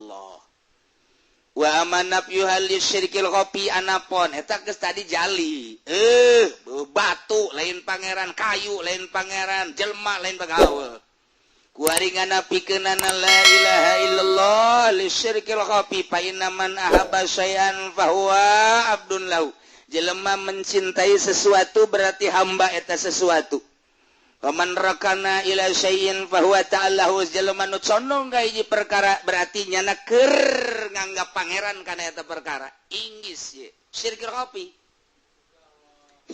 illallah. Wa amanaf yuhal syirkil kopi anapon eta geus tadi jali. Batu lain pangeran, kayu lain pangeran, jelma lain pangawe. Kuari nganapikeunana la ilaha illallah li syirkil khafi fa inna man ahabba syai'an fa huwa abdun lahu. Jelema mencintai sesuatu berarti hamba eta sesuatu. Waman rakana ila syai'in fa huwa ta'allahu. Jelema nu condong ka hiji perkara berarti nyana keur nganggap pangeran kana eta perkara. Inggis ye syirkil khafi.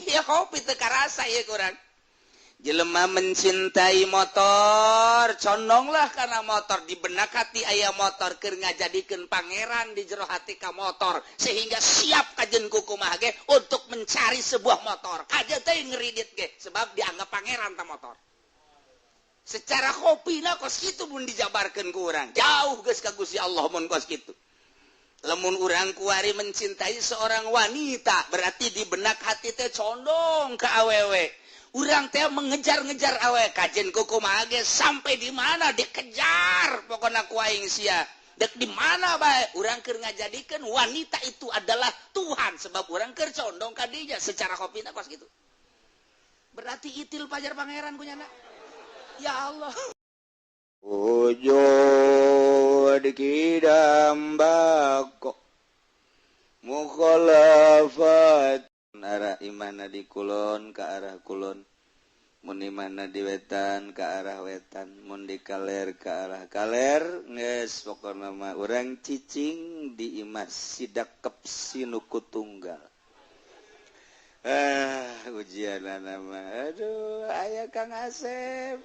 Ya kopi teu karasa ye kurang. Jelema mencintai motor, condonglah karena motor di benak hati aya motor keur ngajadikeun pangeran di jero hati ka motor sehingga siap kajen kukumaha ge untuk mencari sebuah motor. Kajen teh ngeridit ge sebab dianggap pangeran ta motor. Secara kopina kos kitu mun dijabarkeun ku urang. Jauh geus ka Gusti Allah mun kos kitu. Lamun urang kuari mencintai seorang wanita berarti di benak hati teh condong ka awewe. Urang teh mengejar-ngejar awe kajen kukumaha ge sampai di mana dikejar pokona ku aing sia. Dek di mana bae urang keur ngajadikeun wanita itu adalah Tuhan sebab urang keur condong ka dinya secara kopina kos kitu. Berarti itil pajar pangeran ku nyana. Ya Allah. Wujud kidam bako mukhalafat arah imana di kulon ke arah kulon, mun imana di wetan ke arah wetan, mun di kaler ke arah kaler, geus pokona mah urang cicing di imah sidakep sinuku tunggal. Ujianana mah aduh aya Kang Asep.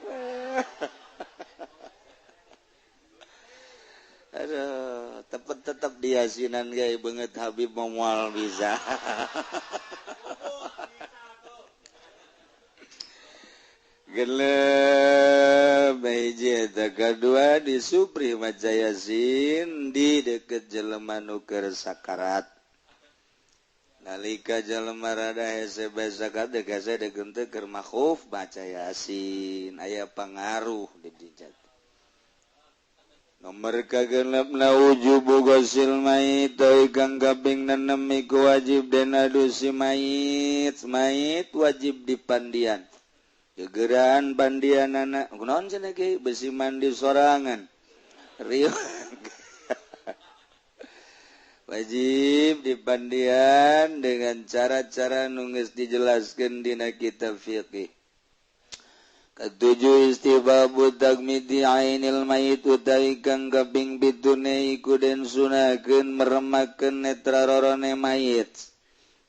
Aduh, tetep diasinan ge beungeut Habib moal bisa. Geleb hiji eta kadua di Supri maca Yasin di deket jelema nu keur sakarat. Nalika jelema rada hese bae sakarat deuk hese deuk henteu keur makhuf maca Yasin aya pangaruh di dinya. Nomor kagenepna wujubu ghusil mayit kang kaping nenem iku wajib den adusi mayit. Mayit wajib dipandian. Gegeraan pandianana kunaon cenah ge besi mandi sorangan. Riuh. Wajib dipandian dengan cara-cara nu geus dijelaskeun dina kitab fiqih. Ketujuh istibabu tagmidi ainil mayit utawi kang kaping pitune iku den sunahkeun meremakeun netra rorone mayit.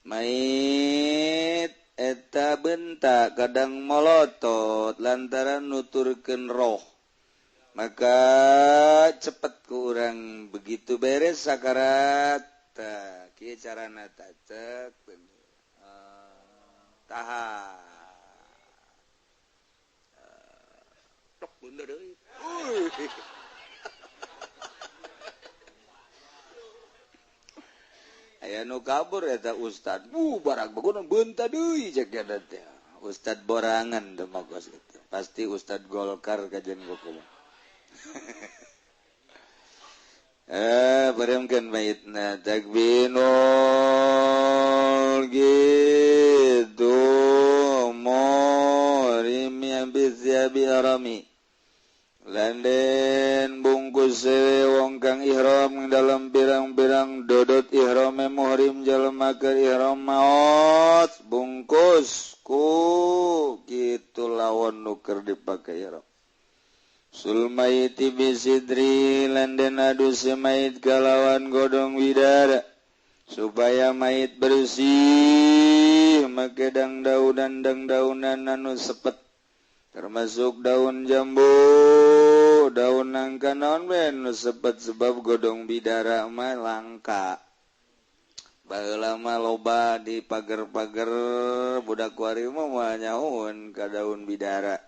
Mayit eta bentak kadang molotot lantaran nuturkeun roh. Maka cepet ku urang begitu beres sakarat. Tah kieu carana tacek tahan. Tok bener deui. Aya nu kabur eta ustad. Barak baguna beunta deui cek eta teh. Ustad borangan teh mah kos kitu. Pasti ustad Golkar kajian kumaha. Barengkeun mayitna takbinul gitu morimi ambisya bi harami. Landen bungkus sewe wong kang ihram dalam pirang-pirang dodot ihrame muhrim jelema keur ihram maot bungkus ku kitu lawon nu keur dipake ihram. Sulmaiti bisidri landen adu semait kalawan godong widara supaya mayit bersih make dang daunan dang daunan anu sepet termasuk daun jambu daun nangka naon we nu sepet sebab godong bidara mah langka. Baheula mah loba di pager-pager budak kuari mah moal nyahoeun ka daun bidara.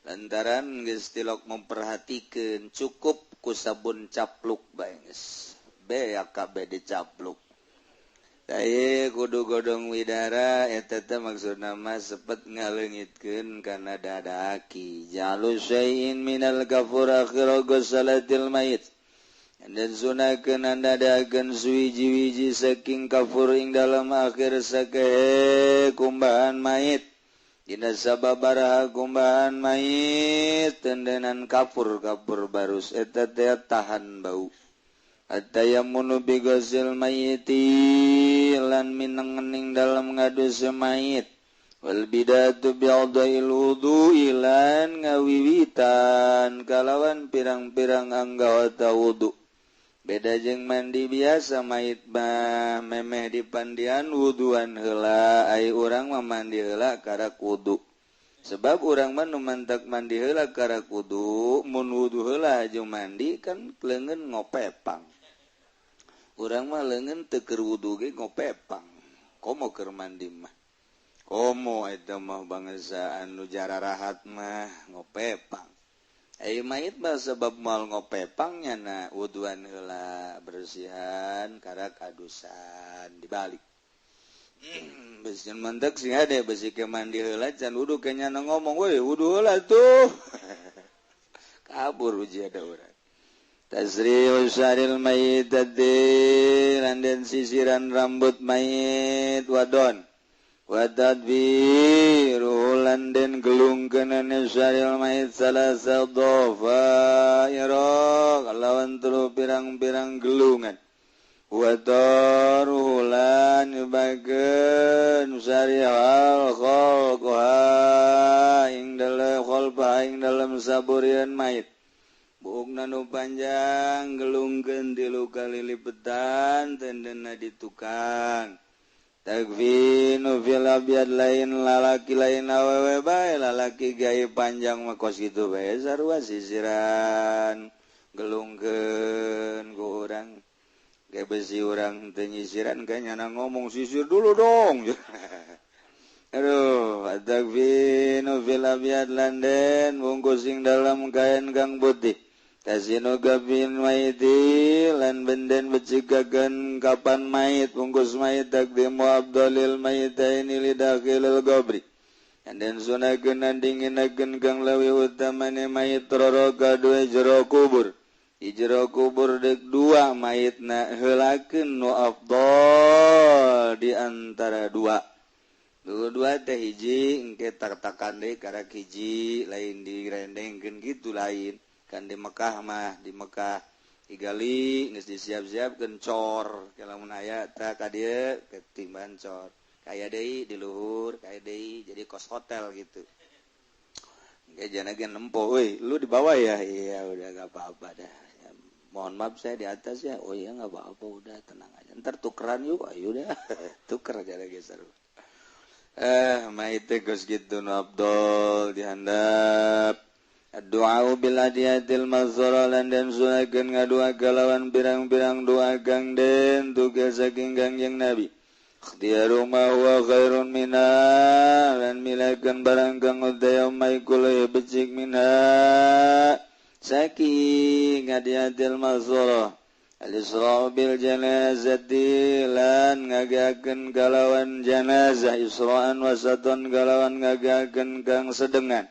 Lantaran geus tilok memperhatikeun cukup ku sabun capluk bae geus beak kabeh dicapluk. Dae kudu godong widara eta teh maksudna mah sepet ngaleungitkeun kana dadaki. Jalu syai'in minal kafur akhir salatil mayit. Dan sunakeun andadakeun suwiji-wiji saking kafur ing dalam akhir sakehe kumbahan mayit. Dina sababaraha kumbahan mayit tendenan kapur-kapur barus eta teh tahan bau. At-tayammunu bi ghazil mayiti lan minengening dalam ngadus mayit. Wal bidatu bi'adhil wudu'i lan ngawiwitan kalawan pirang-pirang anggota wudu. Beda jeung mandi biasa mayit mah memeh dipandian wuduan heula, ai urang mah mandi heula karak wudu. Sebab urang mah nu mantak mandi heula karak wudu, mun wudu heula jeung mandi kan leungeun ngopepang. Urang mah leungeun teu keur wudu ge ngopepang. Komo keur mandi mah. Komo eta mah bangsa anu jararahat mah ngopepang. Ai mayit mah sebab moal ngopepang nyana wuduan heula bersihan karak adusan dibalik. Besi mantek sing hade besi ke mandi heula can wudu ke nyana ngomong weh wudu heula tuh. Kabur uji ada urang. Tasri'u syaril mayit lan den sisiran rambut mayit wadon. Wa tadbiru lan den gelungkeunana syaril mayit salasa dhafaira kalawan telu pirang-pirang gelungan. Wa taruhu lan nyubakeun syarihal khalqaha ing dalem khalfa ing dalem saburian mayit. Buukna nu panjang gelungkeun tilu kali lipetan tendena di tukang. Takfinu fil abyad lain lalaki lain awewe bae lalaki gae panjang mah kos kitu bae sarua sisiran gelungkeun ku urang ge besi urang teu nyisiran ka nyana ngomong sisir dulu dong. Aduh, takfinu fil abyad landen bungkus sing dalam kain kang putih. Kasino gabin mayiti lan benden becigagan kapan mayit bungkus mayit takdimu abdalil mayitaini lidakhilil qabri. Dan sunakeun dinginakeun kang leuwih utamane mayit roro kadue jero kubur. Di jero kubur deuk dua mayitna heulakeun nu afdal di antara dua. Dua teh hiji engke taktakan deui karak hiji lain direndengkeun kitu lain. Kan di Mekah mah di Mekah digali geus disiap-siapkeun cor lamun aya tah ka dieu ketimban cor kaya deui di luhur kaya deui jadi kos hotel gitu. Engke jana ge nempo euy lu di bawah ya, iya udah enggak apa-apa dah ya, mohon maaf saya di atas ya, oh iya enggak apa-apa udah tenang aja ntar tukeran yuk ayo udah tuker aja lagi seru. Mah teh geus kitu nu abdol dihandap. Doa bil adiyatil mazhara lan den sunakeun ngadua kalawan pirang-pirang doa kang den tugas saking Kangjeng Nabi. Ikhtiyaru ma huwa khairun minha lan milakeun barang kang udaya mai kula becik minha saking adiyatil mazhara. Al-isra bil janazati lan ngagakeun kalawan janazah isra'an wasaton kalawan ngagakeun kang sedengan.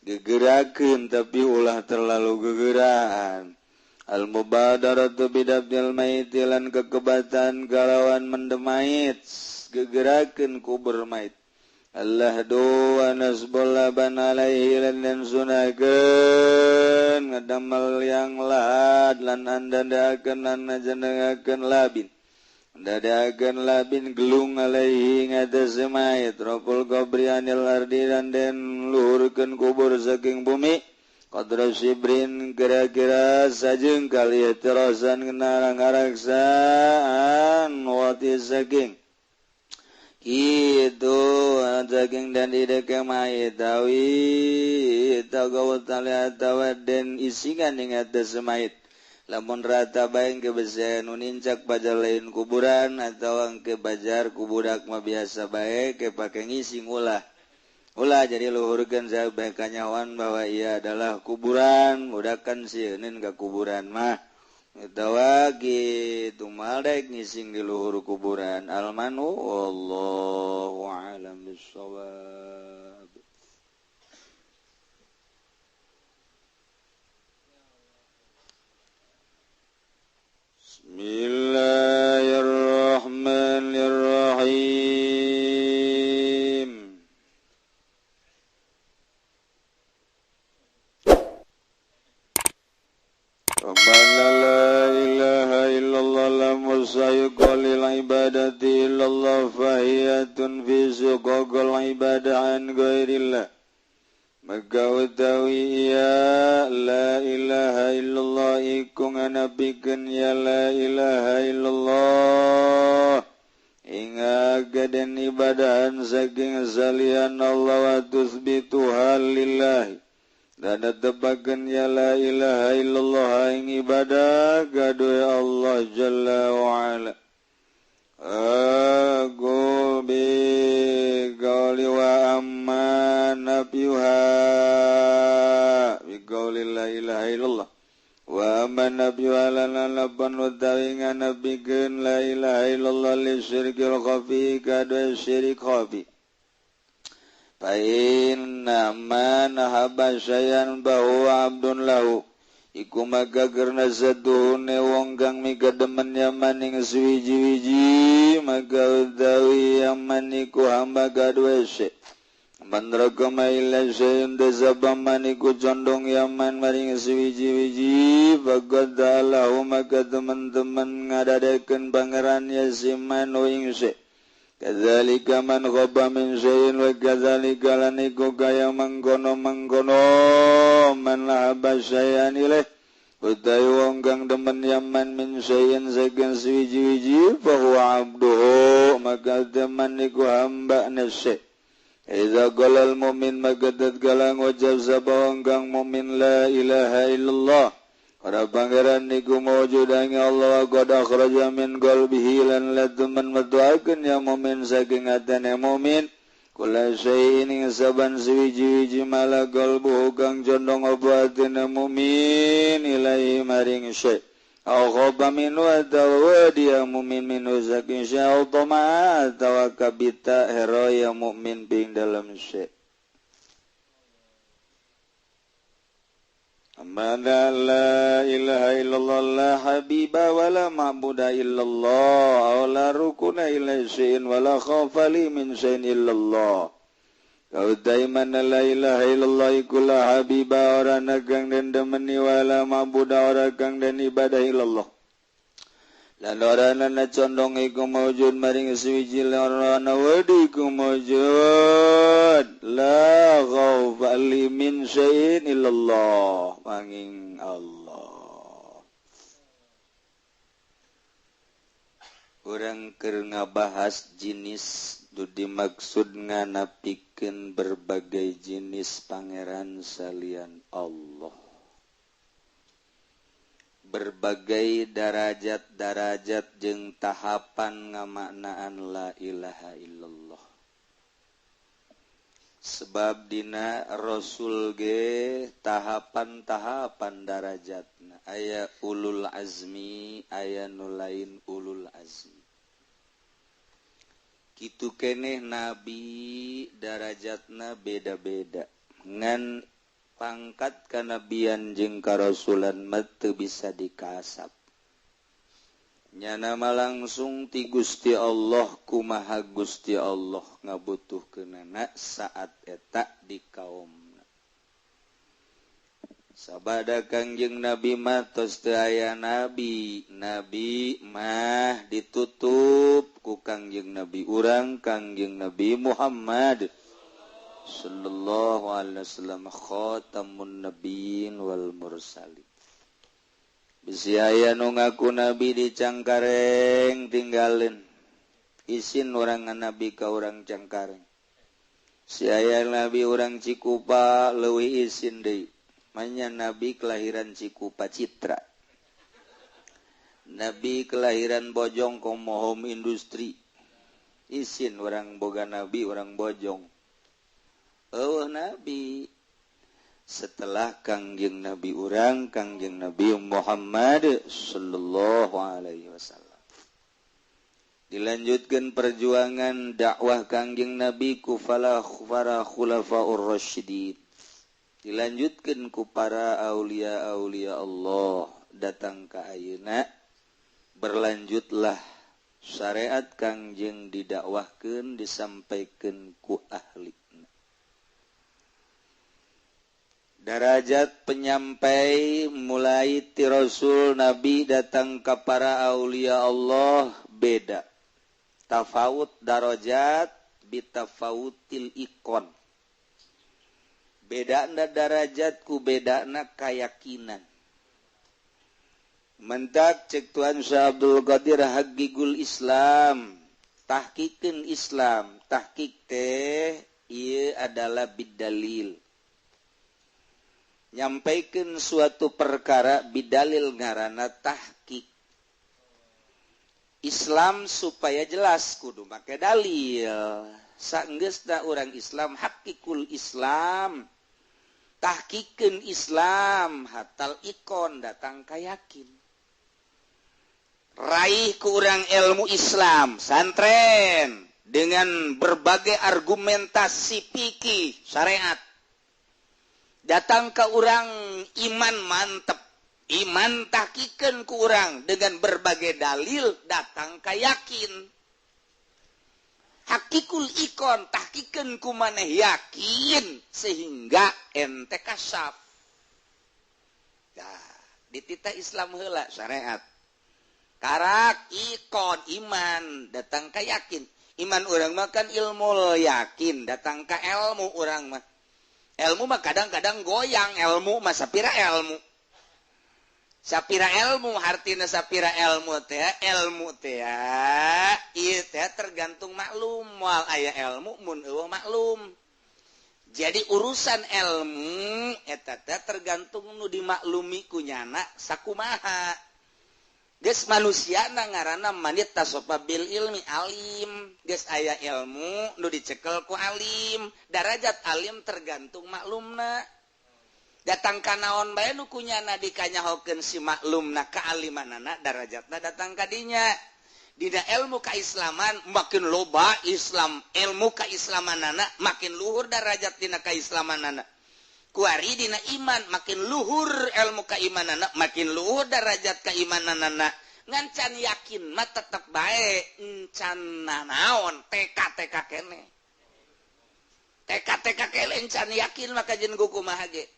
Gegerakeun tapi ulah terlalu gegeraan. Al-mubadaratu bidabdil mayit lan kekebatan kalawan mendem mayit gegerakeun kubur mayit. Allah wa nasbul laban alaihi lan sunakeun ngadamel yang lahad lan andadakeun lan najenengakeun labin. Dadakeun labin gelung alaihi ngatas mayit raful qabri anil ardi lan den luhurkeun kubur saking bumi qadra shibrin kira-kira sajengkal ihtirasan kenarang ngaraksaan wati saking kitu saking dan dideke mayit awi tagawut atawa den isingan ing atas mayit. Lamun rata bae ke bese nu nincak pajar lain kuburan atawa ke bajar kubudak mah biasa bae ke pake ngising ulah. Ulah jadi luhurkeun sae kanyahoan bahwa ia adalah kuburan, budakan sieuneun ka kuburan mah. Atawa kitu mal daek ngising di luhur kuburan. Almanu wallahu a'lam bissawab. ibadati illallah fahiyatun fi suqaqal ibadah an ghairillah. Maka utawi ya la ilaha illallah iku nganapikeun ya la ilaha illallah inga gaden ibadahan saking salian Allah wa tusbituha lillahi dan tepakeun ya la ilaha illallah ing ibadah gaduh Allah jalla wa ala. Aku bi qawli wa amma nabiyuha bi qawli la ilaha illallah wa amma nabiyuha lana laban utawi nganabikeun la ilaha illallah li syirkil khafi kadue syirik khafi. Fa inna man haba syai'an bahwa abdun lahu iku maka karena satuhune wong kang mikademen yaman ing suwiji-wiji maka utawi yaman iku hamba kadue syek. Mandrakama illa syai'un desabaman iku condong yaman maring suwiji-wiji faqad lahu maka teman-teman ngadadekeun pangeran yasiman ing syek. Kadzalika man khaba min syai'in wa kadzalika lan iku kaya mangkono-mangkono man lahaba syai'an ilaih utawi wong kang demen yaman min syai'in saking suwiji-wiji fa huwa abduhu maka demen iku hamba nase. Idza qala al mu'min maka tatkala ngucap sapa wong kang mukmin la ilaha illallah ora pangeran niku mawjudange Allah qad akhraja min qalbihi lan laduman metuakeun ya mukmin saking atene mukmin kula syai'in ing saban suwiji-wiji mala qalbuhu kang condong apa atene mukmin ilahi maring syai' au khaba min wa dia mukmin minu saking syai' au tama atawa kabita hero ya mukmin ping dalam syai'. Amana la ilaha illallah la habiba wala ma'buda illallah wala rukuna illa syai'in wala khawfa li min syai'in illallah. Kau daiman la ilaha illallah iku la habiba ora nagang den demeni wala ma'buda ora kang den ibadah illallah. Lan ora ana condong iku maujud maring suwiji lan ora ana wedi iku maujud la khawfa li min syai'in illallah manging Allah. Urang keur ngabahas jenis du dimaksud nganapikeun berbagai jenis pangeran salian Allah. Berbagai darajat-darajat jeung tahapan ngamaknaan la ilaha illallah. Sebab dina Rasul ge tahapan-tahapan darajatna aya ulul azmi aya nu lain ulul azmi. Kitu keneh nabi darajatna beda-beda ngan pangkat kanabian jeung karasulan mah teu bisa dikasap. Nyana mah langsung ti Gusti Allah kumaha Gusti Allah ngabutuhkeunana saat eta di kaumna. Sabada Kangjeng Nabi mah tos teu aya nabi, nabi mah ditutup ku Kangjeng Nabi urang Kangjeng Nabi Muhammad sallallahu alaihi wasallam khatamun nabiyyin wal mursalin. Bisi aya nu ngaku nabi di Cangkareng tinggalin isin urang nabi ka urang Cangkareng. Si aya nabi urang Cikupa leuwih isin deui. Manya nabi kelahiran Cikupa Citra. Nabi kelahiran Bojong Komohom Industri. Isin urang boga nabi urang Bojong. Eueuh nabi setelah Kangjeng Nabi urang Kangjeng Nabi Muhammad sallallahu alaihi wasallam. Dilanjutkan perjuangan dakwah Kangjeng Nabi ku para khulafaur rasyidin. Dilanjutkan ku para aulia-aulia Allah datang ka ayeuna berlanjutlah syariat Kangjeng didakwahkeun disampaikeun ku ahli. Darajat penyampai mulai ti Rasul Nabi datang ke para aulia Allah beda. Tafawut darajat bitafawutil ikon. Bedana darajat ku bedana kayakinan. Mentak cek Tuan Syekh Abdul Qadir Hagigul Islam, tahqiqkeun Islam, tahqiq teh ieu adalah bidalil. Nyampaikeun suatu perkara bidalil ngaranna tahqiq. Islam supaya jelas kudu make dalil. Saenggeusna urang Islam hakikul Islam, tahqiqkeun Islam hatal ikon datang ka yakin. Raih ku urang ilmu Islam santren dengan berbagai argumentasi fikih syariat. Datang ke urang iman mantep, iman tahqiqkeun ku urang dengan berbagai dalil datang ka yakin. Hakikul ikon tahqiqkeun ku maneh yakin sehingga ente kasyaf. Nah, dititah Islam heula syariat. Karak ikon iman datang ka yakin. Iman urang mah kan ilmu yakin datang ka ilmu urang mah. Ilmu mah kadang-kadang goyang, ilmu mah sapira ilmu. Sapira ilmu hartina sapira ilmu teh ieu teh tergantung maklum, moal aya ilmu mun eueuh maklum. Jadi urusan ilmu eta teh tergantung nu dimaklumi ku nyana sakumaha. Geus manusiana ngaranna manit tasofa bil ilmi alim, geus aya ilmu nu dicekel ku alim, darajat alim tergantung maklumna. Datang ka naon bae nu kunyana dikanyahokeun si maklumna kaalimanana darajatna datang ka dinya. Dina ilmu kaislaman makin loba Islam, ilmu kaislamanana makin luhur darajat dina kaislamanana. Kuari dina iman makin luhur ilmu kaimanana makin luhur darajat kaimananana. Ngan can yakin mah tetep bae encan nanaon TK TK kene. TK TK kene encan yakin mah kajen kumaha ge.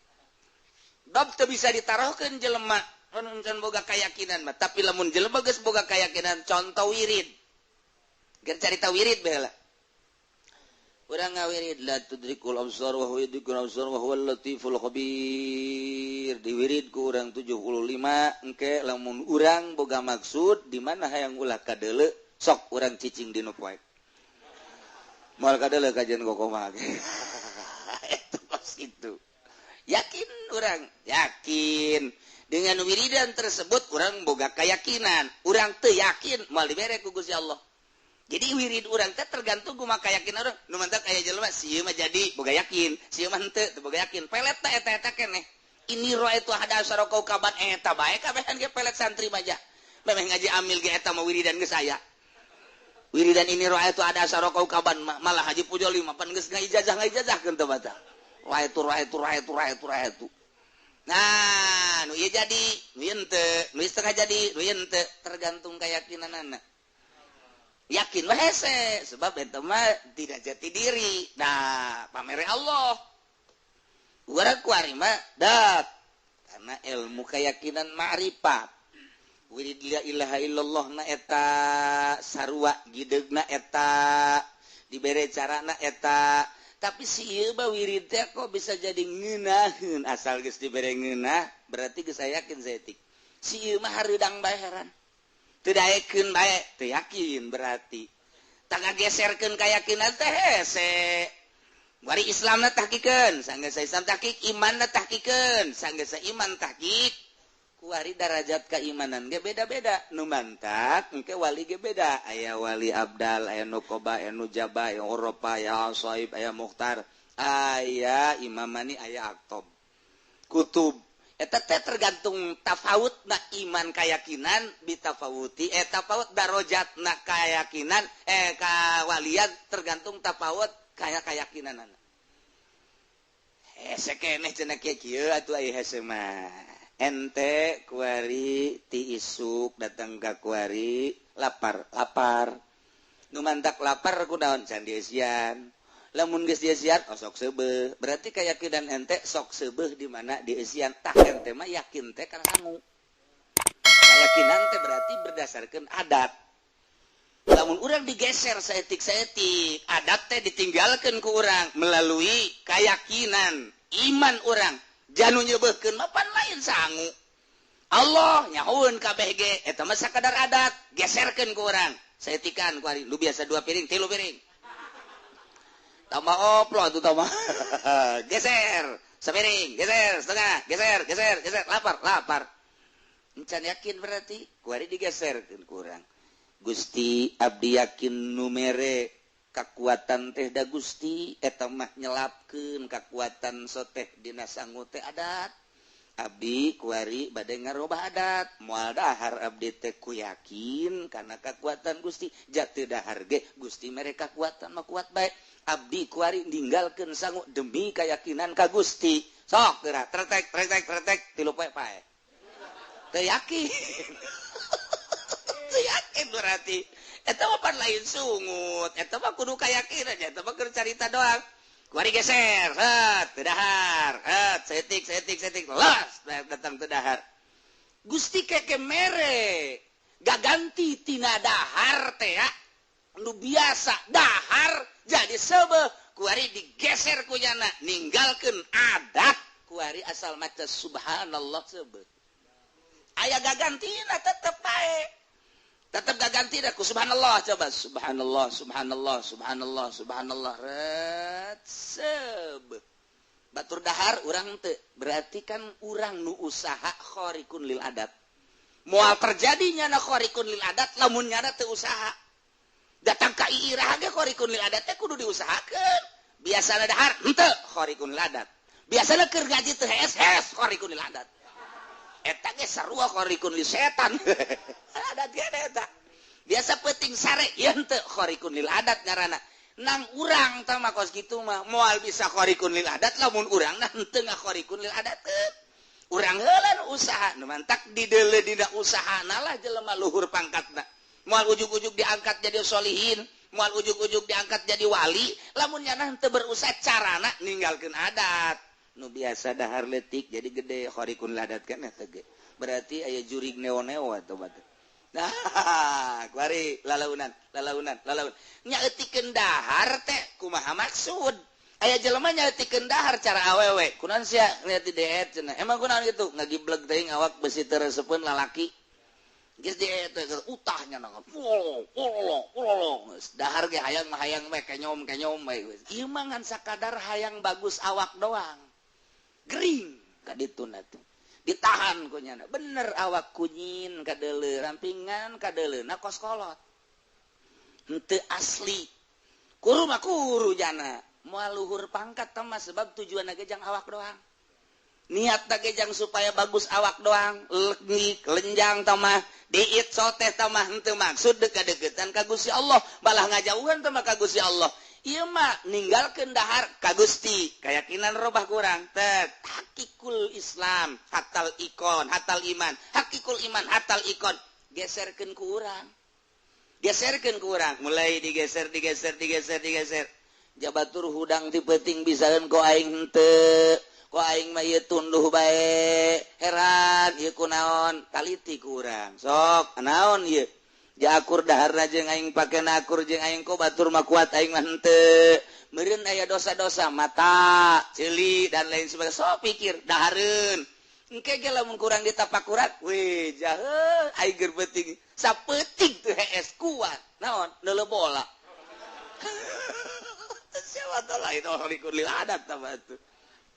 Dob teu bisa ditarohkeun jelema encan boga keyakinan mah, tapi lamun jelema geus boga keyakinan contoh wirid. Geus carita wirid baheula. Urang ngawirid la tudrikul absar wa huwa yudrikul absar wa huwal latiful khabir. Diwirid ku urang 75 engke lamun urang boga maksud di mana hayang ulah kadeuleu sok urang cicing dinu poek. Moal kadeuleu kajian kokomaha ge. Eta pas itu. Yakin urang, yakin. Dengan wiridan tersebut urang boga keyakinan. Urang teu yakin moal dibere ku Gusti Allah. Jadi wirid urang teh tergantung kumaha keyakinan urang. Nu mantak aya jelema sieun mah jadi boga yakin, sieun mah henteu teu boga yakin. Pelet teh eta-eta keneh. Ini roa itu ada asyara kaukaban eta bae kabehan ge pelet santri mah ja. Memeh ngaji amil ge eta mah wiridan geus aya. Wiridan ini roa itu ada asyara kaukaban malah haji pujol lima pan geus ngaijazah-ngaijazahkeun teh bata. Roa itu roa itu roa itu roa itu roa itu. Nah, nu ieu jadi, nu ieu henteu, nu setengah jadi, nu ieu henteu, tergantung keyakinanana. Yakin mah hese, sebab eta mah tidak jati diri. Nah, pamere Allah. Urang kuari mah dat karena ilmu keyakinan ma'rifat. Wirid la ilaha illallah na eta sarua gideugna eta dibere carana eta. Tapi si ieu mah wirid teh kok bisa jadi ngeunaheun, asal geus dibere ngeunah berarti geus yakin saeutik. Si ieu mah hareudang bae heran. Teu daekeun bae, teu yakin berarti. Tah ngageserkeun kayakinan teh hese. Wari Islamna tahqiqkeun, sanggeus Islam tahqiq, imanna tahqiqkeun, sanggeus iman tahqiq. Kuari darajat keimanan ge beda-beda. Nu mantak engke wali ge beda. Aya wali abdal, aya nukoba, aya nujaba, aya urafa, aya asaib, aya mukhtar, aya imamani, aya aktob. Kutub. Eta teh tergantung tafawut na iman keyakinan bitafawuti tafawut darajat na keyakinan kawalian tergantung tafawut kaya keyakinanana. Hese keneh cenah kieu atuh aya hese mah. Ente kuari ti isuk datang ka kuari lapar, lapar. Nu mantak lapar kunaon can dieusian. Lamun geus dieusian oh sok seubeuh. Berarti keyakinan ente sok seubeuh di mana dieusian. Tah ente mah yakin teh kana sangu. Keyakinan teh berarti berdasarkan adat. Lamun urang digeser saeutik-saeutik, adat teh ditinggalkeun ku urang melalui keyakinan iman urang. Janu nyeubeuhkeun mah pan lain sangu. Allah nyahoeun kabeh ge eta mah sakadar adat, geserkeun ku urang. Saeutikan ku ari lu biasa 2 piring, 3 piring. Tambah oplo tuh tambah. Geser sepiring, geser setengah, geser, geser, geser, lapar, lapar. Encan yakin berarti ku ari digeserkeun ku urang. Gusti abdi yakin nu mere kakuatan teh da Gusti eta mah nyelapkeun kakuatan soteh dina sangu teh adat. Abdi kuari bade ngarobah adat, moal dahar abdi teh ku yakin kana kakuatan Gusti, jateu dahar ge Gusti mere kakuatan mah kuat bae. Abdi kuari ninggalkeun sangu demi keyakinan ka Gusti. Sok geura tretek tretek tretek 3 poe pae. Teu yakin. Teu yakin berarti. Eta mah pan lain sungut, eta mah kudu kayakinan, eta mah keur carita doang. Kuari geser, het, teu dahar, het, saeutik saeutik saeutik, las datang teu dahar. Gusti keke mere gaganti tina dahar teh ya. Nu biasa dahar jadi seubeuh, kuari digeser ku nyana ninggalkeun adat, kuari asal maca subhanallah seubeuh. Aya gagantina tetep bae. Tetep gagantina ku subhanallah coba subhanallah subhanallah subhanallah subhanallah ret seubeuh. Batur dahar urang teu, berarti kan urang nu usaha khariqun lil adat. Moal terjadi nyana khariqun lil adat lamun nyana teu usaha. Datang ka iirah ge khariqun lil adat teh kudu diusahakeun. Biasana dahar henteu khariqun lil adat. Biasana keur ngaji teu hees-hees khariqun lil adat. Eta ge sarua khariqun lil setan. Adat ge eta. Biasa peuting sare ieu henteu khariqun lil adat ngaranna. Nang urang tah mah kos kitu mah moal bisa khariqun lil adat lamun urang na henteu ngakhariqun lil adat. Urang heula usaha nu mantak dideuleu dina usahana lah jelema luhur pangkatna. Moal ujug-ujug diangkat jadi solihin, moal ujug-ujug diangkat jadi wali, lamun nyana henteu berusaha carana ninggalkeun adat. Nu biasa dahar leutik jadi gede khariqun lil adat kan eta ge. Berarti aya jurig neo-neo atuh batur. Nah, kuari lalaunan, lalaunan, lalaunan. Nyaeutikeun dahar teh kumaha maksud? Aya jelema nyaeutikeun dahar cara awewe. Kunaon sia lihat di diet cenah. Emang kunaon kitu? Ngagibleg teuing awak besi teu resepeun lalaki. Geus diet teh utahnya na. Dahar ge hayang mah hayang we kenyom-kenyom we. Ieu mah ngan sakadar hayang bagus awak doang. Gering ka dituna teh. Ditahan ku nyana. Bener awak kunyin kadeuleu rampingan kadeuleuna kos kolot. Henteu asli. Kuru mah kuru jana. Moal luhur pangkat teh mah sebab tujuanna ge jang awak doang. Niatna ge jang supaya bagus awak doang, lengik lenjang teh mah, diit soteh teh mah henteu maksud deket-deketan ka Gusti Allah, malah ngajauhan teh mah ka Gusti Allah. Ieu mah ninggalkeun dahar ka Gusti, keyakinan robah kurang. Tek hakikul Islam, hatal ikon, hatal iman, hakikul iman, hatal ikon, geserkeun ku urang. Geserkeun ku urang, mulai digeser, digeser, digeser, digeser. Jabatur hudang ti peuting bisaeun ku aing henteu. Ku aing mah ieu tunduh bae. Heran ieu kunaon? Taliti ku urang. Sok, naon ieu? Ja akur daharna jeung aing pakena akur jeung aing ko batur mah kuat aing mah henteu. Meureun aya dosa-dosa mata, ceuli dan lain sebagainya. Sok pikir dahareun. Engke ge lamun kurang ditapakurat, weh jahe aing keur peuting. Sapeuting teu hees kuat. Naon? Neuleuh bola. Siapa tahu lain orang ikut lil adat tah batu.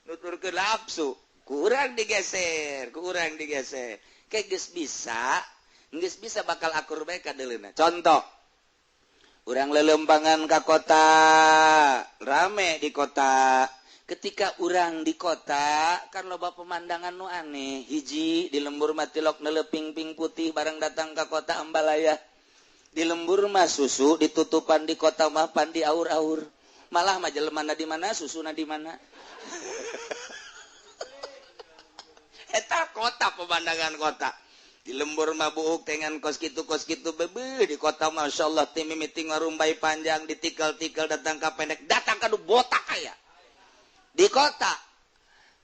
Nuturkeun nafsu, kurang digeser, kurang digeser. Ke geus bisa, geus bisa bakal akur bae ka deuleuna. Contoh, urang lelempangan ka kota, rame di kota. Ketika urang di kota, kan loba pemandangan nu aneh. Hiji di lembur mah tilok neuleuh ping-ping putih bareng datang ka kota Ambalaya. Di lembur mah susu ditutupan di kota mah pan di aur-aur. Malah mah jelemana di mana, susuna di mana. Eta kota pemandangan kota. Di lembur mah buuk dengan kos kitu bebe di kota masyaallah tim meeting warumbai panjang ditikal-tikal datang ka pendek datang ka nu botak aya. Di kota.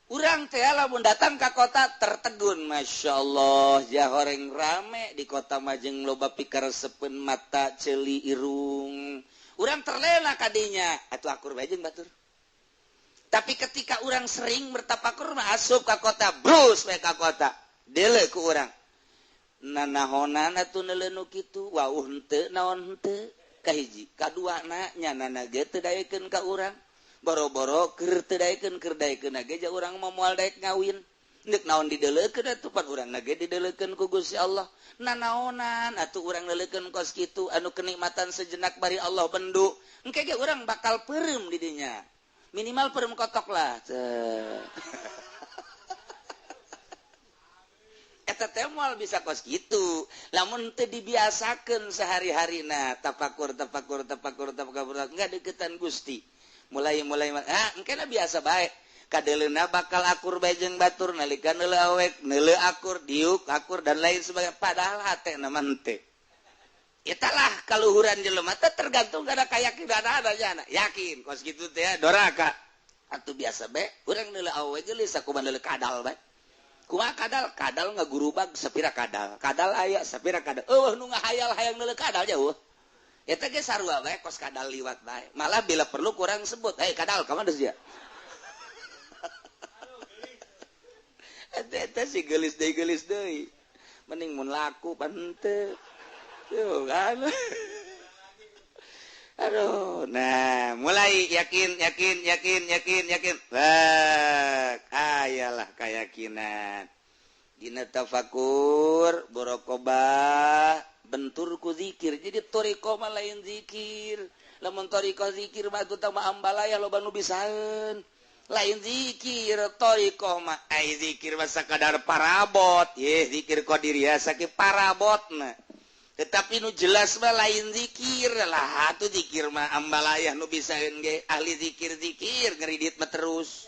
Urang teh lamun datang ka kota tertegun, Masya Allah, ja horeng rame di kota majeng loba pikaresepeun mata ceuli irung. Urang terlena kadinya, atuh akur bae jeung batur. Tapi ketika urang sering bertapakur mah asup ka kota, brus we ka kota. Deuleu ku urang. Nanahonan atuh neuleu nu kitu, wauh henteu naon henteu. Kahiji, kaduana nyanana ge teu daekeun ka urang. Boro-boro keur teu daekeun keur daekeun ge ja urang mah moal daek ngawin. Deuk naon dideleukeun atuh pan urang ge dideleukeun ku Gusti Allah. Nanaonan atuh urang leulekeun kos kitu anu kenikmatan sejenak bari Allah bendu. Engke ge urang bakal peureum di dinya. Minimal peureum kotok lah. Eta teh moal bisa kos kitu. Lamun teu dibiasakeun sehari-harina tapakur tapakur tapakur tapakur enggak deketan Gusti. Mulai engkena biasa bae kadeleuna bakal akur bae jeung batur nalika neuleu awek neuleu akur diuk akur dan lain sebagainya padahal hatena mah henteu. Italah kaluhuran jelema teh tergantung kana kayakinan aja yakin kos kitu teh doraka atuh biasa bae urang neuleu awewe geulis sakumaha neuleu kadal bae. Kumaha kadal kadal ngagurubag sapira kadal kadal aya sapira kadal eueuh nu ngahayal hayang neuleu kadal jauh. Eta ge sarua bae kos kadal liwat bae. Malah bila perlu kurang sebut, "Hei kadal, ka mana sia?" Eta si geulis deui. Mending mun laku pan henteu. Tuh kan. Aduh, nah mulai yakin yakin yakin yakin yakin. Bak, ayalah keyakinan. Dina tafakur, borokobah, bentur ku zikir. Jadi thoriqoh mah lain zikir. Lamun thoriqoh zikir mah atuh mah ambalaya loba nu bisaeun. Lain zikir thoriqoh mah ai zikir mah sakadar parabot. Yeh zikir qadiriyah sakieu parabotna. Tetapi nu jelas mah lain zikir lah atuh zikir mah ambalayah nu bisaeun ge ahli zikir-zikir ngeridit mah terus.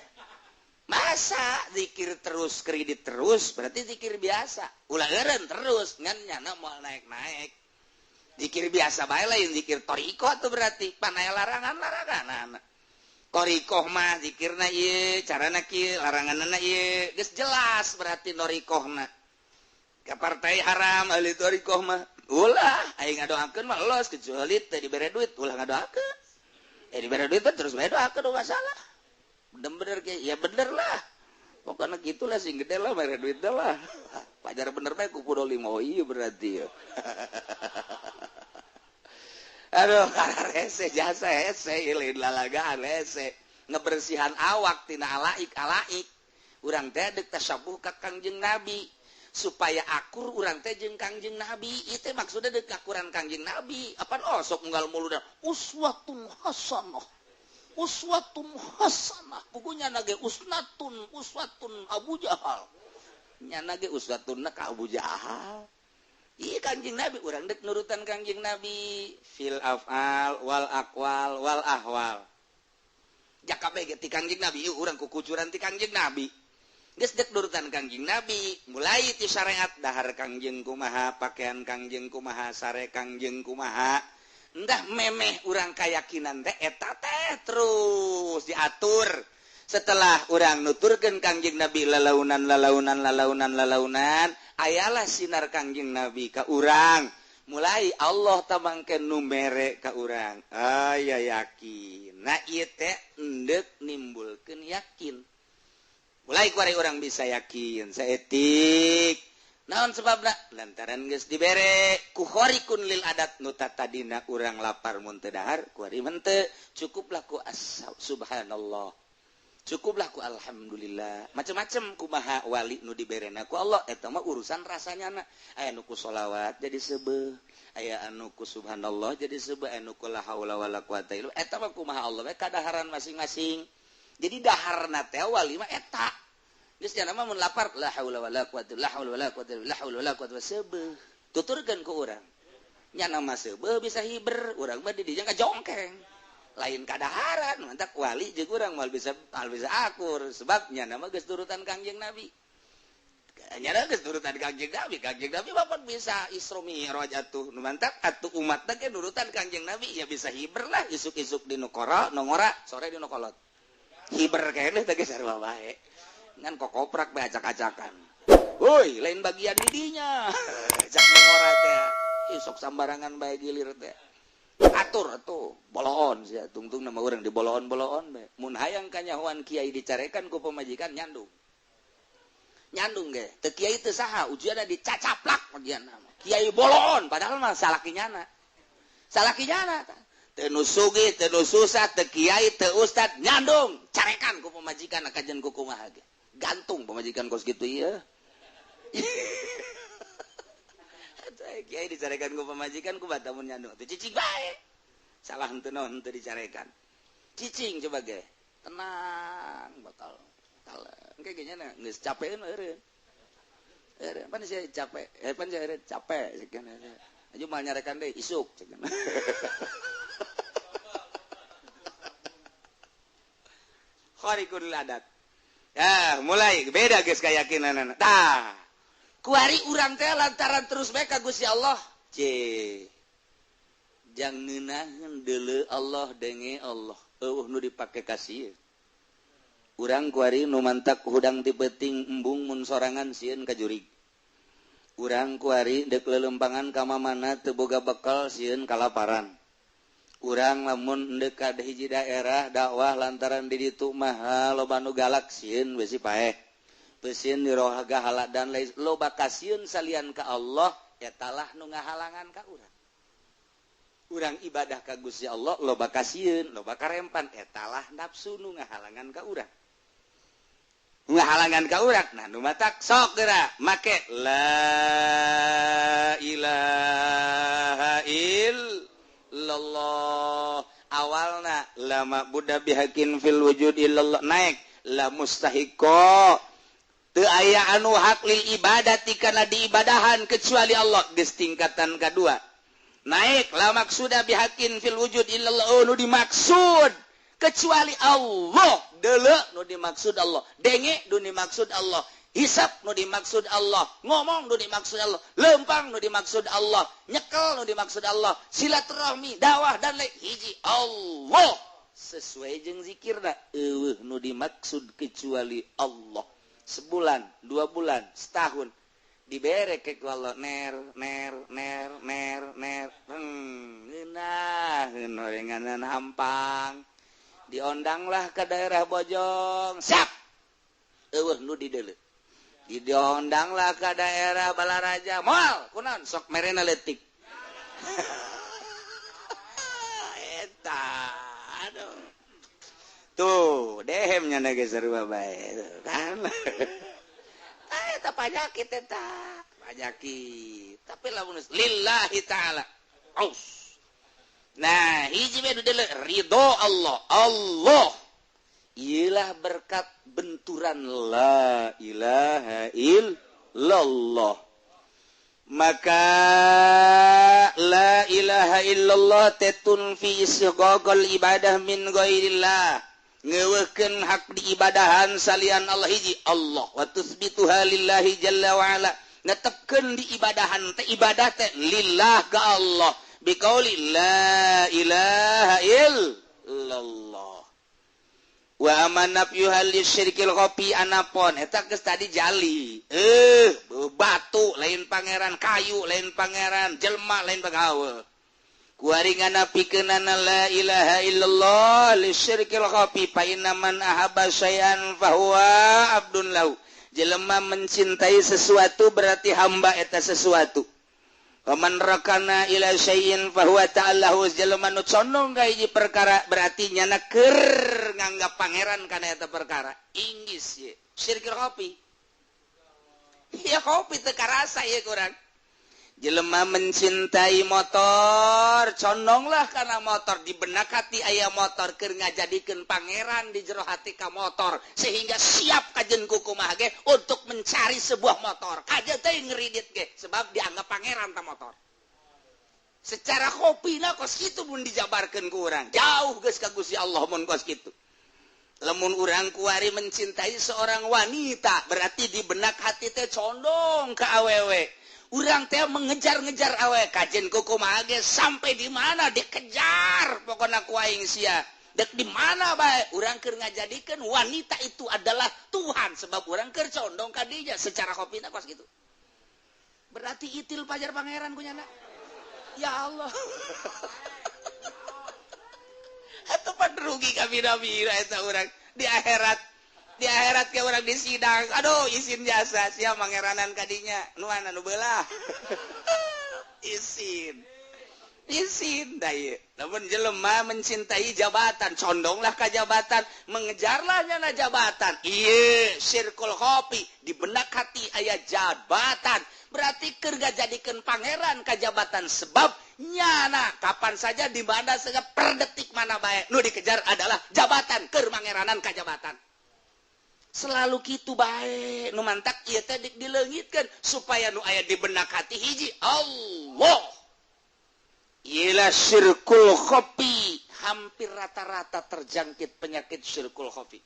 Masa zikir terus kredit terus berarti zikir biasa ulah eureun terus ngan nyana moal naik-naik. Zikir biasa bae lain zikir thoriqoh tuh berarti panaya larangan-larangan. Thoriqoh mah zikirna ieu carana kieu laranganna ieu geus jelas berarti thoriqohna. Ka partai haram ahli thoriqoh mah ulah aing ngadoakeun mah los kecuali teu dibere duit ulah ngadoakeun. Dibere duit terus bae doakeun masalah. Bener-bener kayak ya bener lah pokoknya gitulah sing gede lah bayar duit lah pajar bener bae ku kudu lima ieu berarti ya. Aduh karena hese jasa hese lain lalagaan hese ngebersihan awak tina alaik-alaik urang teh deuk tasyabuh ka Kangjeng Nabi supaya akur urang teh jeung Kangjeng Nabi ieu teh maksudna deuk akuran Kangjeng Nabi apan osok unggal muluna uswatun hasanah uswatun hasanah pugunya nage usnatun uswatun Abu Jahal nya nage uswatun ka Abu Jahal. Ieu Kangjeng Nabi urang deuk nurutan Kangjeng Nabi fil afal wal aqwal wal ahwal. Jaka bae ge ti Kangjeng Nabi ieu urang kukucuran ti Kangjeng Nabi. Geus deuk nurutan Kangjeng Nabi mulai ti syariat dahar Kangjeng kumaha pakaian Kangjeng kumaha sare Kangjeng kumaha. Endah memeh urang kayakinan teh eta teh terus diatur. Setelah urang nuturkeun Kangjeng Nabi lalaunan lalaunan lalaunan lalaunan ayalah sinar Kangjeng Nabi ka urang. Mulai Allah tamangkeun nu mere ka urang. Aya yakin. Nah ieu teh endek nimbulkeun yakin. Mulai ku ari urang bisa yakin saeutik. Naon sebabna? Lantaran geus dibere ku khariqun lil adat nu tatadina urang lapar mun teu dahar ku ari henteu cukuplah ku subhanallah cukuplah ku alhamdulillah macem-macem kumaha wali nu diberena ku Allah eta mah urusan rasanyana aya nu ku sholawat jadi seubeuh aya anu ku subhanallah jadi seubeuh anu ku la haula wala quwata illa billah eta mah kumaha Allah we kadaharan masing-masing. Jadi daharna teh wali mah eta geus nya mah mun lapar la haula wala quwata la haula wala quwata la haula wala quwata seubeuh tuturkeun ku urang nya mah seubeuh bisa hiber urang mah di dinya kajongkeng lain kadaharan mantak wali jeung urang moal bisa akur sebab nya mah geus turutan Kangjeng Nabi nya geus turutan Kangjeng Nabi Kangjeng Nabi bapak bisa Isra Mi'raj atuh nu mantak atuh umat teh nurutan Kangjeng Nabi ya bisa hiber lah isuk-isuk di nu kora nu ngora sore di nu kolot hiber keneh teh geus sarua bae. Ngan kokoprak bae acak-acakan. Woi, lain bagian didinya. Cak ngora teh. Ih, sok sambarangan bae gilir teh. Atur atuh, boloon sia tungtung nama urang di boloon-boloon bae. Mun hayang kanyahoan kiai dicarekan ku pamajikan nyandung. Nyandung ge, teu kiai teu saha, ujianna dicacaplak bagian nama. Kiai boloon padahal mah salaki nyana. Salaki nyana tah. Teu nu sugih, teu nu susah, teu kiai, teu ustad, nyandung, carekan ku pamajikan kajen ku kumaha ge. Gantung pamajikan kos kitu ieu. Kiai dicarekan ku pamajikan ku batamun nyandung. Teu cicing bae. Salah henteu naon henteu dicarekan. Cicing coba ge. Tenang bakal. Kalem. Engke ge nya geus capeun eureun. Eureun pan sia capek, pan sia eureun capek ceuk. Aju mah nyarekan deui isuk ceuk. Khariqul adat. Ya, mulai beda geus keyakinanana. Tah. Kuari urang teh lantaran terus bae ka Gusti Allah. C. Jang ngeunaheun deuleu Allah denge Allah. Eueuh nu dipake kasieun. Urang kuari nu mantak hudang ti peuting embung mun sorangan sieun ka jurig. Urang kuari deuk leuleumpangan ka mamana teu boga bekal sieun kalaparan. Urang lamun deuk ka hiji daerah dakwah lantaran di ditu mah loba nu galak sieun besi paeh. Pesieun dirohaga haladan lain loba kasieun salian ka Allah eta lah nu ngahalangan ka urang. Urang ibadah ka Gusti Allah loba kasieun, loba karempan eta lah nafsu nu ngahalangan ka urang. Ngahalangan ka urang nah nu matak sok geura make la ilaha illallah awalna la ma'budu bihaqqin fil wujud illallah naik la mustahiqo teu aya anu hak lil ibadati kana diibadahan kecuali Allah geus tingkatan kadua naik la maksuda bihaqqin fil wujud illallah oh, nu dimaksud kecuali Allah deuleu nu dimaksud Allah denge nu dimaksud Allah hisap nu dimaksud Allah ngomong nu dimaksud Allah lempang nu dimaksud Allah nyekel nu dimaksud Allah silaturahmi dakwah dan lain hiji Allah sesuai jeung zikirna eueuh nu dimaksud kecuali Allah. Sebulan, 2 bulan, setahun dibere ke ku Allah ner ner ner ner ner ngeunaheun horenganan hampang diondanglah ke daerah Bojong siap eueuh nu dideuleu diondanglah ke daerah Balaraja moal kunaon sok merena leutik eta aduh tuh dehem nya geus sarua bae kan eta panyakit eta panyakit tapi lamun lillahi taala aus. Nah hiji bae nu ridho Allah Allah ialah berkat benturan la ilaha illallah. Maka la ilaha illallah tetun fi isqaqal ibadah min ghairillah ngeuweuhkeun hak diibadahan salian Allah hiji Allah wa tusbituha lillahi jalla wa ala netepkeun diibadahan teh ibadah teh lillah ka Allah biqauli la ilaha illallah wa aman nafyuha lisyirkil khafi anapon eta geus tadi jali batu lain pangeran kayu lain pangeran jelema lain pagawe kuari nganapikeunana la ilaha illallah lisyirkil khafi fa inna man ahabba syai'an fahuwa abdun lahu jelema mencintai sesuatu berarti hamba eta sesuatu. Paman rakana ila syai'in fahuwa ta'allahu jelema nu condong ka hiji perkara berarti nyana keur nganggap pangeran kana eta perkara. Inggis ye syirkil khafi. Ya kopi teu karasa ieu kurang. Jelema mencintai motor, condonglah karena motor di benak hati aya motor keur ngajadikeun pangeran di jero hati ka motor sehingga siap kajen kukumaha ge untuk mencari sebuah motor. Kajen teh ngeridit ge sebab dianggap pangeran ta motor. Secara kopina kos kitu mun dijabarkeun ku urang. Jauh geus ka Gusti Allah mun kos kitu. Lamun urang kuari mencintai seorang wanita berarti di benak hati teh condong ka awewe. Urang teh mengejar-ngejar awe kajen kukumaha ge sampai di mana dikejar pokona ku aing sia Dek di mana bae urang keur ngajadikeun wanita itu adalah Tuhan sebab urang keur condong ka dinya secara khofina kos kitu. Berarti itil pajar pangeran ku nyana. Ya Allah. Atuh pan rugi kabira-bira eta urang di akhirat. Di akhirat ke urang di sidang. Aduh, isin jasa sia mangeranan ka dinya. Nu anu beulah. Isin. Isin da ieu. Lamun jelema mencintai jabatan, condonglah ka jabatan, mengejarlah nyana jabatan. Ieu syirkul khofi, di benak hati aya jabatan. Berarti keur ngajadikeun pangeran ka jabatan sebab nyana kapan saja di mana saja per detik mana bae nu dikejar adalah jabatan keur mangeranan ka jabatan. Selalu kitu bae nu mantak ieu teh dileungitkeun supaya nu aya di benak hati hiji Allah. Iyalah syirkul khofi, hampir rata-rata terjangkit penyakit syirkul khofi.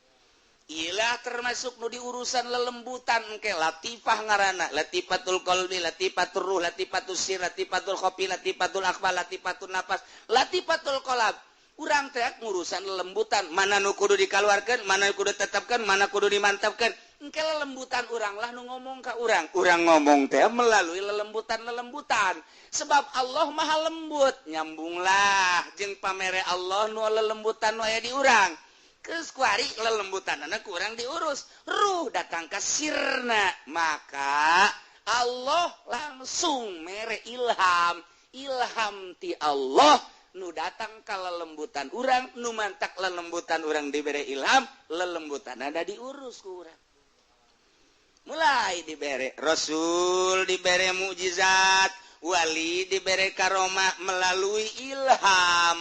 Iyalah termasuk nu diurusan lelembutan ke latifah ngarana, latifatul qalbi, latifatul ruh, latifatul sir, latifatul khofi, latifatul akhfa, latifatul nafas, latifatul qalb. Urang teh ngurusan lelembutan, mana nu kudu dikaluarkeun, mana nu kudu tetapkeun, mana kudu dimantapkeun. Engke lelembutan urang lah nu ngomong ka urang. Urang ngomong teh melalui lelembutan-lelembutan. Sebab Allah maha lembut, nyambunglah jeung pamere Allah nu lelembutan nu aya di urang. Geus kuari lelembutanana kurang diurus, ruh datang ka sirna, maka Allah langsung mere ilham, ilham ti Allah nu datang ka lelembutan urang, nu mantak lelembutan urang dibere ilham, lelembutanana diurus ku urang. Mulai dibere rasul, dibere mukjizat, wali dibere karomah melalui ilham.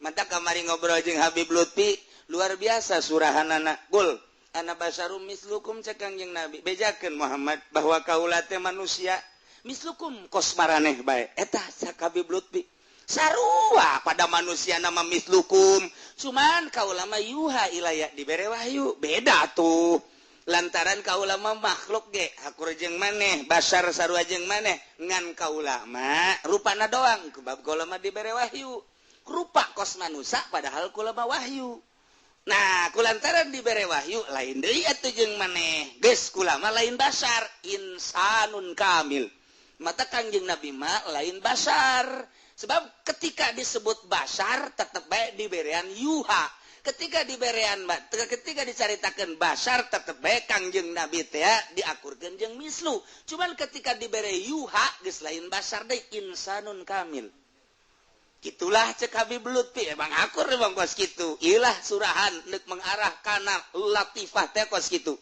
Mata kamari ngobrol jeung Habib Lutfi, luar biasa surahanana. Gul, ana basyarum mislukum cek Kangjeng Nabi. Bejakeun Muhammad bahwa kaula teh manusia mislukum kos maraneh bae. Eta cak Habib Lutfi. Sarua pada manusia nama mislukum, cuman kaula mah yuha ilaya dibere wahyu. Beda tuh. Lantaran kaula mah makhluk ge hakur jeung maneh, basar sarua jeung maneh, ngan kaula mah rupana doang sebab kaula mah dibere wahyu. Rupa kos manusia padahal kula mah wahyu. Nah, kulantaran dibere wahyu lain deui atuh jeung maneh. Geus kula mah lain basar, insanun kamil. Mata Kangjeng Nabi mah lain basar. Sebab ketika disebut basar tetep bae diberean yuha. Ketika diberean ketika dicaritakeun basar tetep bae Kangjeng Nabi teh diakurkeun jeung mislu. Cuman ketika dibere yuha geus lain basar deui, insanun kamil. Itulah cek Habib Lutfi, emang akur emang kos kitu. Ilah surahan nek mengarah kana latifah teh kos kitu.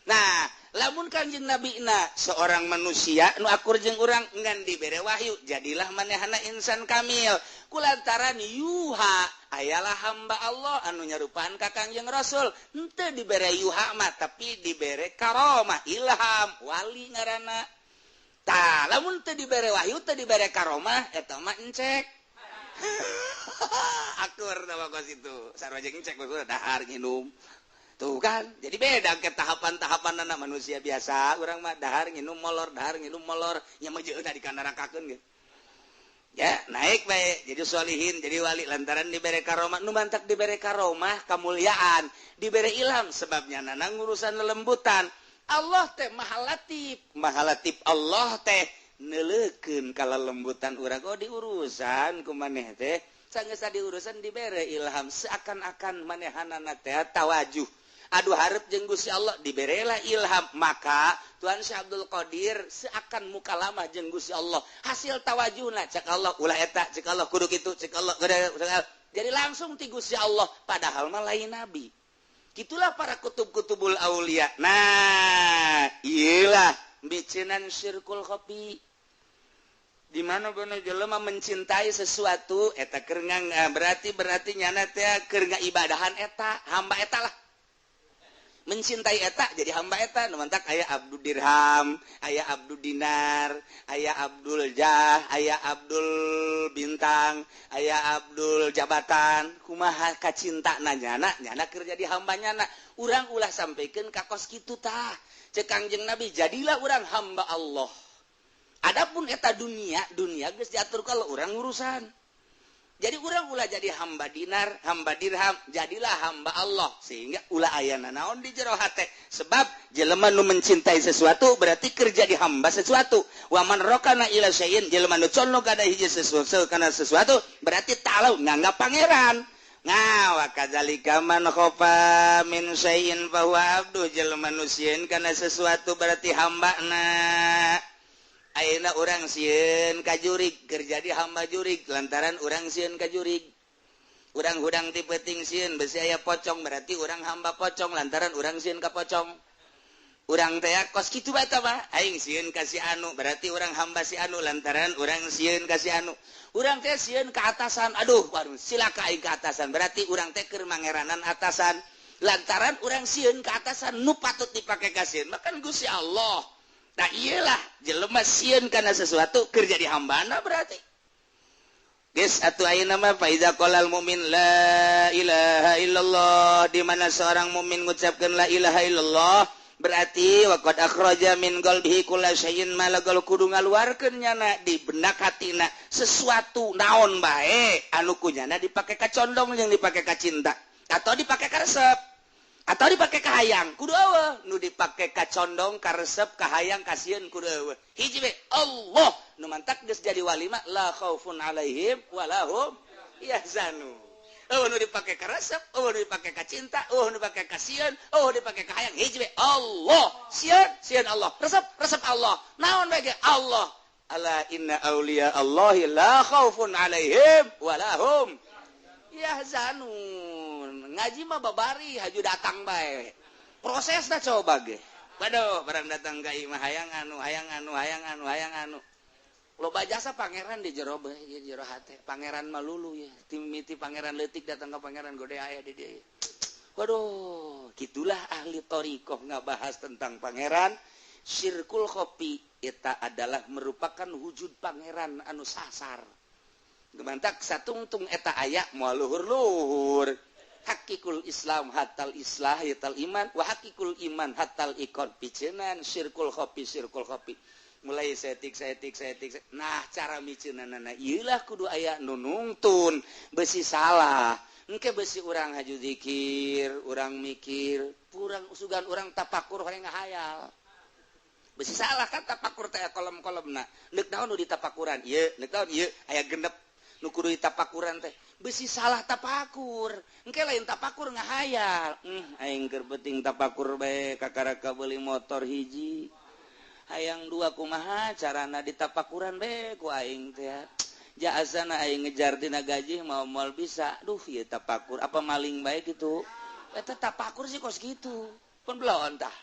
Nah, lamun Kangjeng Nabi na seorang manusia nu akur jeung urang ngan dibere wahyu, jadilah manehana insan kamil. Kulantaran yuha ayalah hamba Allah anu nyarupaan ka Kangjeng Rasul, henteu dibere yuha mah tapi dibere karomah, ilham, wali ngaranna. Tah, lamun teu dibere wahyu, teu dibere karomah, eta mah encek. Akur sama kos itu sarua jeung cek kos dahar nginum tuh kan. Jadi beda ke tahapan-tahapan anak manusia biasa. Urang mah dahar nginum molor, dahar nginum molor, nya mah jeung dikanarakakeun ge ya naik bae jadi solihin, jadi wali lantaran dibere karomah. Nu mantak dibere karomah kamuliaan, dibere ilham sebabnya nana ngurusan lelembutan. Allah teh maha latif, maha latif Allah teh neleukeun ka lembutan urang. Oh diurusan ku maneh teh sanggeus diurusan dibere ilham seakan-akan manehanana teh tawajuh aduh hareup jeung Gusti Allah, diberelah ilham. Maka Tuhan Syekh Abdul Qadir seakan mukalamah jeung Gusti Allah, hasil tawajuhna cek Allah ulah eta, cek Allah kudu kitu, cek Allah jadi langsung ti Gusti Allah, padahal mah lain nabi. Gitulah para kutub-kutubul aulia. Nah, iyalah bicenan syirkul khofi. Di mana bener jelema mencintai sesuatu eta keur berarti nyana teh keur ngaibadahan eta, hamba eta lah. Mencintai eta jadi hamba eta. Nu mantak aya abdul dirham, aya abdul dinar, aya abdul jah, aya abdul bintang, aya abdul jabatan. Kumaha kacintana nyana, nyana keur jadi hamba nyana. Urang ulah sampaikan ka kos kitu tah. Cek Kangjeng Nabi jadilah urang hamba Allah. Adapun eta dunia, dunia geus diatur kalau urang urusan. Jadi urang ulah jadi hamba dinar, hamba dirham, jadilah hamba Allah sehingga ulah aya naon di jero hate. Sebab jelema nu mencintai sesuatu berarti kerja di hamba sesuatu. Wa man rokana ila syai'in, jelema nu condong kana hiji sesuatu, kana sesuatu berarti ta'ala nganggap pangeran. Nah, wa kadzalika man khafa min syai'in fa huwa abdu, jelema nu sieun kana sesuatu berarti hambana. Ayeuna urang sieun ka jurig, keur jadi hamba jurig lantaran urang sieun ka jurig. Urang hudang ti peuting sieun besi aya pocong, berarti urang hamba pocong lantaran urang sieun ka pocong. Urang teh kos kitu bae tah mah, aing sieun ka si anu, berarti urang hamba si anu lantaran urang sieun ka si anu. Urang teh sieun ka atasan, aduh waduh silaka aing ka atasan, berarti urang teh keur mangeranan atasan lantaran urang sieun ka atasan. Nu patut dipake ka sieun mah kan Gusti Allah. Nah iyalah jelema sieun kana sesuatu keur jadi hambana berarti. Geus atuh ayeuna mah fa iza qalal mu'min la ilaha illallah, di mana seorang mukmin ngucapkeun la ilaha illallah berarti waqad akhraja min qalbihi kulla syai'in malagal, kudu ngaluarkeun nyana di benak hatina sesuatu naon bae anu kunyana dipake kacondong jeung dipake kacinta atau dipake karesep atau dipake kahayang, kudu eueuh nu dipake kacondong, karesep, kahayang, kasieun, kudu eueuh. Hiji we, Allah. Nu mantak geus jadi wali mah la khaufun alaihim walahum yahzanun. Eueuh nu dipake karesep, eueuh nu dipake kacinta, eueuh nu dipake kasieun, eueuh dipake kahayang. Hiji we, Allah. Sieun, sieun Allah, resep, resep Allah, naon bae ge Allah. Ala inna auliya Allahi la khaufun alaihim walahum yahzanun. Ngaji mah babari haju datang bae, prosesna coba ge. Waduh, barang datang ka imah hayang anu, hayang anu, hayang anu, hayang anu. Loba jasa pangeran di jero bae, di jero hate. Pangeran malulu ya, timiti pangeran leutik datang ke pangeran gede aya di dieu. Waduh, gitulah ahli thoriqoh ngabahas tentang pangeran. Syirkul khofi eta adalah merupakan wujud pangeran anu sasar. Gemantak satungtung eta aya moal luhur-luhur. Hakikul Islam hatal islah hatal iman wa hakikul iman hatal ikon picenan syirkul khofi, syirkul khofi. Mulai setik setik setik. Nah, cara miceunanana ieulah kudu aya nu nungtun, besi salah. Engke besi urang haju zikir, urang mikir, urang sugan urang tapakur hoyong ngahayal. Besi salah kan tapakur teh kolom-kolomna. Neuk naon nu ditapakuran? Ieu, neuk naon ieu aya genep nu kudu ditapakuran teh. Besi salah tapakur. Engke lain tapakur ngahayal. Aing keur penting tapakur bae kakaraka beuli motor hiji. Hayang dua kumaha carana ditapakuran bae ku aing teh. Jaasana aing ngejar tina gaji mau moal bisa. Duh ieu tapakur apa maling bae kitu. Eta tapakur sih kos kitu. Pun belon tah.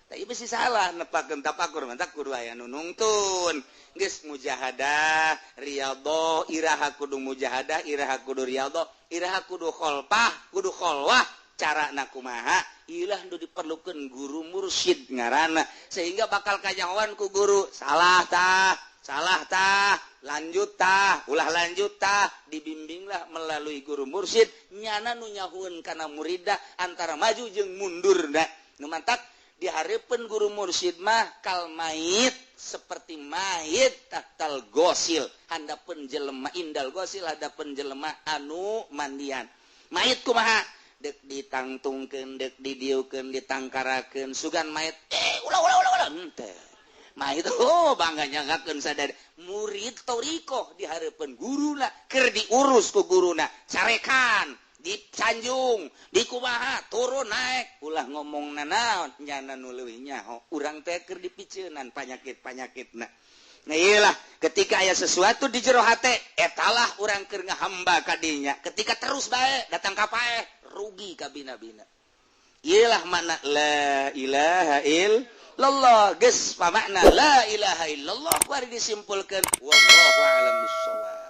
Tapi besi salah nepakeun tapakur mantak kudu aya nu nungtun. Geus mujahadah, riyadhah, iraha kudu mujahadah, iraha kudu riyadhah, iraha kudu kholpah, kudu kholwah. Carana kumaha? Ilah nu diperlukeun guru mursyid ngaranna sehingga bakal kanyahoan ku guru. Salah tah, salah tah, lanjut tah, ulah lanjut tah, dibimbinglah melalui guru mursyid nyana nu nyahueun kana muridna antara maju jeung mundurna. Nu mantak dihareupeun guru mursyid mah kal mayit, seperti mayit tahtal gosil, handapeun jelema indal gosil, handapeun jelema anu mandian. Mayit kumaha? Dek ditangtungkeun, dek didieukeun, ditangkarakeun, sugan mayit ulah ulah ulah ulah henteu. Mayit oh bangga nyanggakeun sadar murid thoriqoh dihareupeun guruna keur diurus ku guruna, carekan, disanjung, dikumaha, turun naik, ulah ngomong nanaon nyana nu leuwih nyaho urang teh keur dipiceunan panyakit-panyakitna. Nah iyalah ketika aya sesuatu di jero hate etalah urang keur ngahamba kadinya. Ketika terus bae datang ka paeh rugi kabina-bina. Iyalah makna la ilaha illallah. Geus pamakna la ilaha illallah bari disimpulkeun wallahu a'lam bissawab.